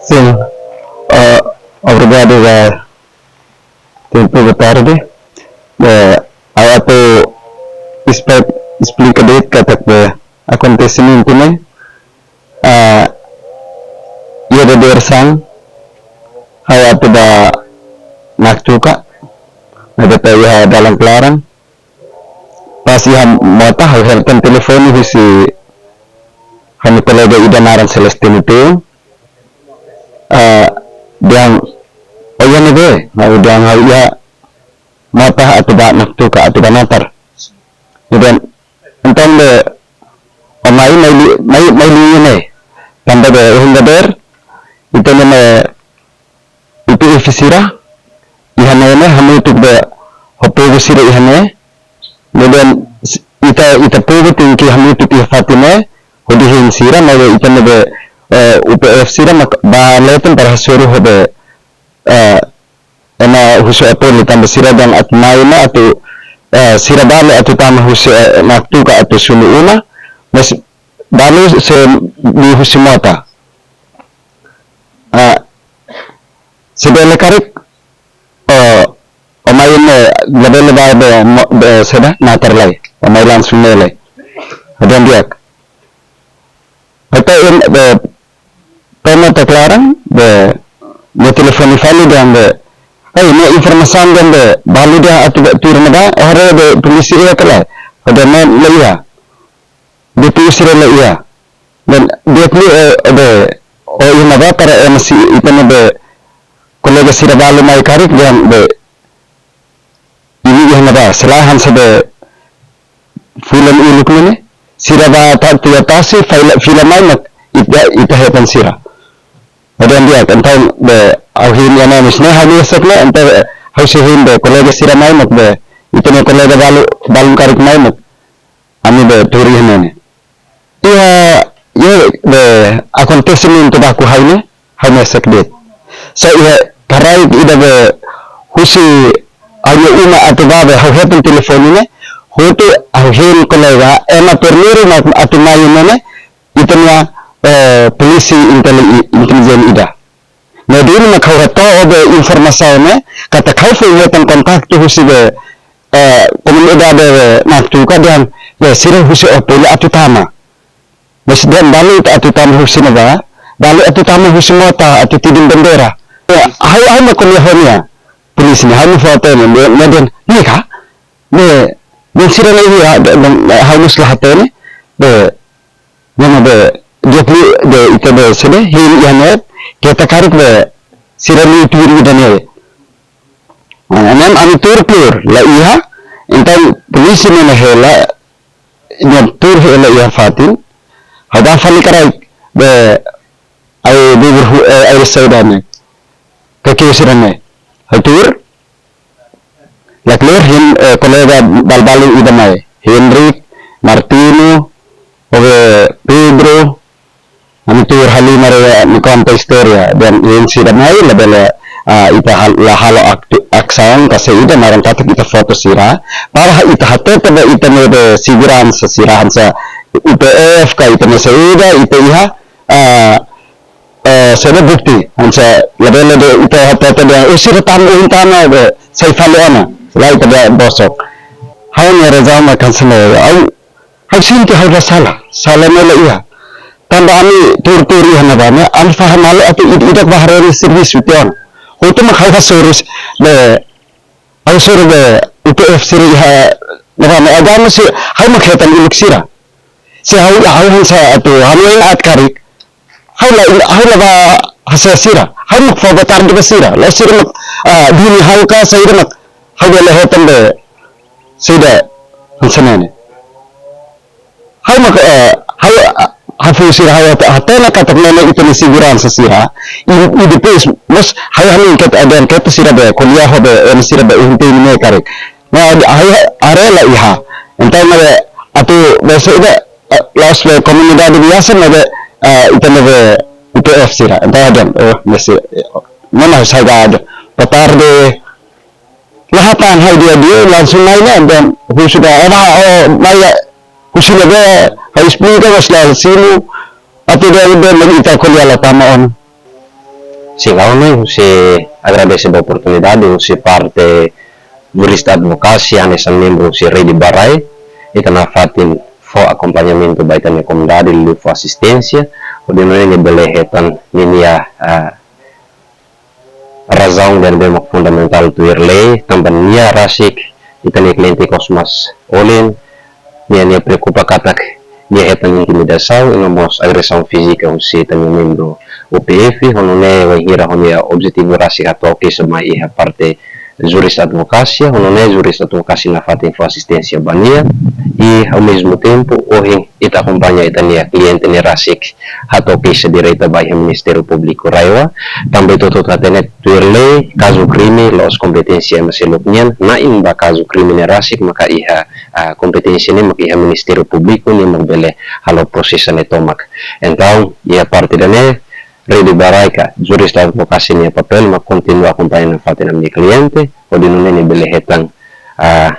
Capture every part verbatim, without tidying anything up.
Sin, eh, obrigadu ba tempu, boa tarde. Eh, ha'u atu espe-, esplika de'it katak be akontesimentu ne'e, eh, iha dadeer-saan, ha'u atu ba Naktuka, ne'ebé iha dalan klaran. Pas iha mota, ha'u hetan telefone husi ha'u-nia kolega ida naran Celestino Teun. Eh, dehan, "Ó iha ne'ebé?" Ha'u dehan, "Ha'u iha mota atu ba Naktuka, atu ba natar." Dehan, "Entaun be, ó mai, mai liu, mai, mai liu iha ne'e. Tanba be ohin dadeer, ita-nia ne'e, I P F sira iha ne'e ne'e, hamutuk be ho povu sira iha ne'e. Ne'ebé s-, ita, ita povu tenke hamutuk iha fatin ne'e, hodi hein sira, maibé ita ne'ebé, eh, U P F sira mak ba leten para hasoru ho be, eh, ema husi Apoli, tanba sira dehan atu mai ne'e atu, eh, sira balu atu tama husi, eh, Naktuka atu sunu uma, mas balu sei liu husi mota." Ah, se bele karik, ó, ó mai ne'e, labele ba be mo-, be saida, natar lai. Ó mai langsung ne'e lai. Ha'u dehan di'ak. Ha'u to'o iha, be, to'o mota klaran, be, be telefone fali dehan be, "Hei, ne'e informasaun dehan be, balu dehan atu be tuur ne'ebá, ó haree be polísia iha ka lae?" Ha'u dehan ne'e la iha. Be tuur sira la iha. Dehan, dehan liu, eh, be, ó iha ne'ebá para ema sira, ita-nia be kolega sira balu mai karik dehan be, imi iha ne'ebá, se lae hanesan be fulan uluk ne'e ne'e, sira ba ta-, tiha tasi, fila, fila mai mak ita, ita hetan sira. Ha'u dehan di'ak, entaun be, ha'u hein iha ne'e, mas ne'e ha'u mesak ne'e, entaun, eh, ha'u sei hein be kolega sira mai mak be, ita-nia kolega balu, balun karik mai mak ami be tuur iha ne'e ne'e. Iha, iha be akontesimentu baku ha'u ne'e, ha'u mesak de'it. Só iha karik ida be husi ha'u-nia uma atu ba be ha'u hetan telefone ne'e, hotu ha'u hein kolega, ema primeiru mak atu mai ne'e ne'e, ita-nia, eh, polísia inteli-, intelijen ida. Ne'e duni mak ha'u hato'o be informasaun ne'e, katak ha'u foin hetan kontaktu husi be, eh, komunidade be Naktuka dehan, be sira husi Apoli atu tama. Mas dehan balu atu tama husi ne'ebá, balu atu tama husi mota, atu tidin bandeira. Eh, ha'u, ha'u mak ko'alia ho nia, polísia ne'e, ha'u mak fó hatene, ne'e, ne'e dehan, ne'e ka? Ne'e, ne'e sira la iha, be, be, ha'u mós la hatene, be, ne'e be, dehan liu be ita be saida, hein iha ne'e, keta karik be, sira liu tuur ida ne'e. Ah, ne'e ami tuur kleur, la iha, entaun polísia ne'e hela, ne'e tuur hela iha fatin, ha'u ba fali karik be, ai bubur hu-, eh, ai saida ne'e, kakiu sira ne'e, ha'u tuur, la kleur hein, eh, kolega balun-balun ida mai. Henrik, Martino, ho be Pedro, ami tuur halimar ami konta istória. Dehan hein sira mai, labele, ah, ita hal-, la halo aktu-, asaun ka saida, naran katak ita foto sira. Para ita hatete be ita-nia be seguransa sira hanesan U P F ka ita-nia saida, ita iha, ah, eh, saida bukti, hanesan labele de'it ita hatete dehan, "Oh, sira tama, ohin tama, be, sai fali ona." Lae, ita be bosok. Ha'u-nia razaun mak hanesan ne'e, ha'u, ha'u sente ha'u la sala, sala ne'e la iha. Tanba ami tuur-tuur iha ne'ebá ne'e, ami fahe malu atu ida-idak bá haree servisu tiha ona. Hotu mak ha'u hasoru be, ha'u hasoru be U P F sira iha ne'ebá ne'e, agora mós ha'u mak hetan uluk sira. Se ha'u, ha'u hanesan atu, ha'u-nia aat karik, ha'u la, ha'u la bá hasoru sira. Ha'u mak fó boa tarde ba sira. La'ós sira mak, ah, duni ha'u ka saida mak ha'u bele hetan be saida hanesan ne'e. Ha'u mak, eh, ha'u, ha'u fó sira ha'u hat-, hatene katak ne'e ita-nia seguransa sira. I, i depois, mós ha'u hanoin katak aden katak sira be ko'alia ho be, eh, sira be uhun temi ne'e karik. Ne'e ha'u haree la iha. Entaun ne'e atu be saida, eh, la'ós be komunidade biasa, maibé, eh, ita-nia be U P F sira. Entaun dehan, oh, ne'e sira, eh, mana saida. Boa tarde. La hatán ha'u di'ak-di'ak, langsung mai ne'e, dehan husu ka, ema, oh, mai ya, husu ne'ebé, ha'u esplika, mas la simu, atu dehan, dehan, ita ko'alia la tama ona. Sin, ha'u hanoin husi agradese ba oportunidade husi parte Jurista Advokasia hanesan membru husi Rede ba Rai, ita nafatin fó akompañamentu ba ita-nia komunidade, liuliu fó asisténsia, hodi nune'e bele hetan ninia, ah, razaun ida-ne'ebé mak fundamentál tuir lei, tanba nia rasik, ita-nia kliente Cosmas Olin, nia, nia preokupa katak nia hetan intimidasaun, i no mós agresaun fízika husi ita-nia membru U P F, hodi nune'e wainhira ho nia objetivu rasik hato'o keixa mai iha parte Jurista Advokasia, hodi nune'e Jurista Advokasia nafatin fó asisténsia ba nia, i ao mesmo tempo, ohin ita akompaña ita-nia kliente ne'e rasik hato'o keixa direta ba iha Ministériu Públiku RAEOA, tanba ita hotu hatene tuir lei, kazu krime la'ós kompeténsia ema seluk nian, na'in ba kazu krime ne'e rasik maka iha, ah, kompeténsia ne'e maka iha Ministériu Públiku, nia mak bele halo prosesa ne'e tomak. Entaun, iha parte ida-ne'e, Rede ba Rai ka Jurista Advokasia nia papél mak kontinua akompaña nafatin ami-nia kliente, hodi nune'e nia bele hetan, ah,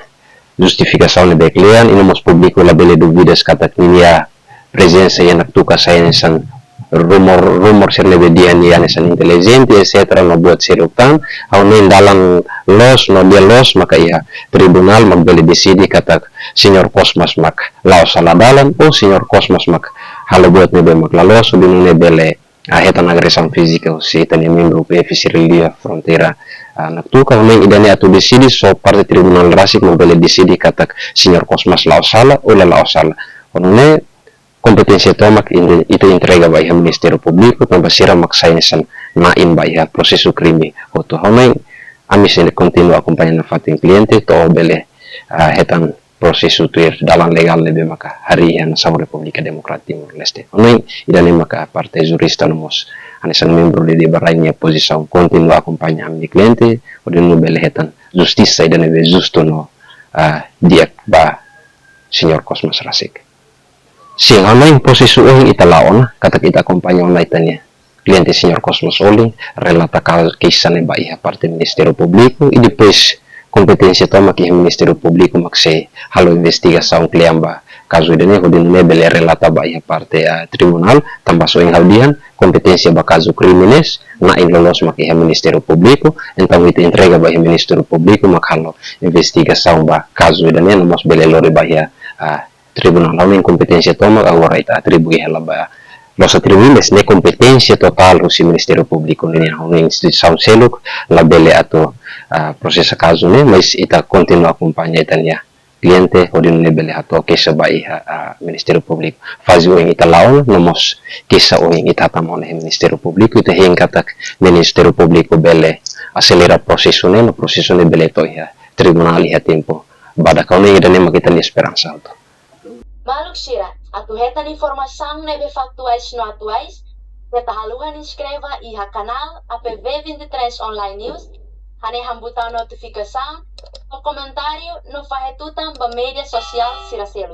justifikasaun ne'ebé kle'an, i no mós públiku labele dúvidas katak ninia prezensa iha Naktuka sai hanesan rumor, rumor sira ne'ebé dehan nia hanesan intelijente, et cetera, no buat seluk tan, ha'u hanoin dalan loos, no di'ak loos, maka iha tribunál mak bele deside katak Señór Cosmas mak la'o sala dalan, ou Señór Cosmas mak halo buat ne'ebé mak la loos, hodi nune'e bele, ah, hetan agresaun fízika husi ita-nia membru U P F sira liu iha fronteira, ah, Naktuka, ha'u hanoin ida-ne'e atu deside só parte tribunál rasik mak bele deside katak Señór Cosmas la'o sala, ou la la'o sala. Hodi nune'e kompeténsia tomak ita, ita entrega ba iha Ministériu Públiku, tanba sira mak sai hanesan na'in ba iha prosesu krime hotu. Ha'u hanoin ami sei kontinua akompaña nafatin kliente, to'o bele, ah, hetan prosesu tuir dalan legál ne'ebé maka harii iha nasaun Repúblika Demokrátika Timor-Leste. Ha'u hanoin ida-ne'e maka parte jurista no mós hanesan membru Rede ba Rai nia pozisaun, kontinua akompaña ami-nia kliente, hodi nune'e bele hetan justisa ida ne'ebé justu no, ah, di'ak ba Señór Cosmas rasik. Sin, ha'u hanoin prosesu ohin ita la'o ona, katak ita akompaña ona ita-nia kliente Señór Cosmas Olin, relata kazu keixa ne'e ba iha parte Ministériu Públiku, i depois kompeténsia tomak iha Ministériu Públiku mak sei halo investigasaun kle'an ba kazu ida-ne'e, hodi nune'e bele relata ba iha parte, ah, tribunál, tanba só ohin ha'u dehan, kompeténsia ba kazu krime ne'e na'in loloos mak iha Ministériu Públiku, entaun ita entrega ba iha Ministériu Públiku mak halo investigasaun ba kazu ida-ne'e, no mós bele lori ba iha, ah, tribunál. Ha'u hanoin kompeténsia tomak agora ita atribui hela ba, la'ós atribui, mas ne'e kompeténsia totál husi Ministériu Públiku nian. Ha'u hanoin instituisaun seluk labele atu, ah, prosesa kazu ne'e, mas ita kontinua akompaña ita-nia kliente, hodi nune'e bele hato'o keixa ba iha, ah, Ministériu Públiku. Faze ohin ita la'o ona, no mós keixa ohin ita hatama ona iha Ministériu Públiku, ita hein katak Ministériu Públiku bele aselera prosesu ne'e, no prosesu ne'e bele to'o iha tribunál iha tempu badak. Ha'u hanoin ida-ne'e mak ita-nia esperansa hotu. Maluk sira, atu hetan informasaun ne'ebé faktuais no atuais, keta haluha inskreve iha kanál A P V vinte e três Online News, hanehan butaun notifikasaun, no komentáriu, no fahe tutan ba média sosiál sira seluk.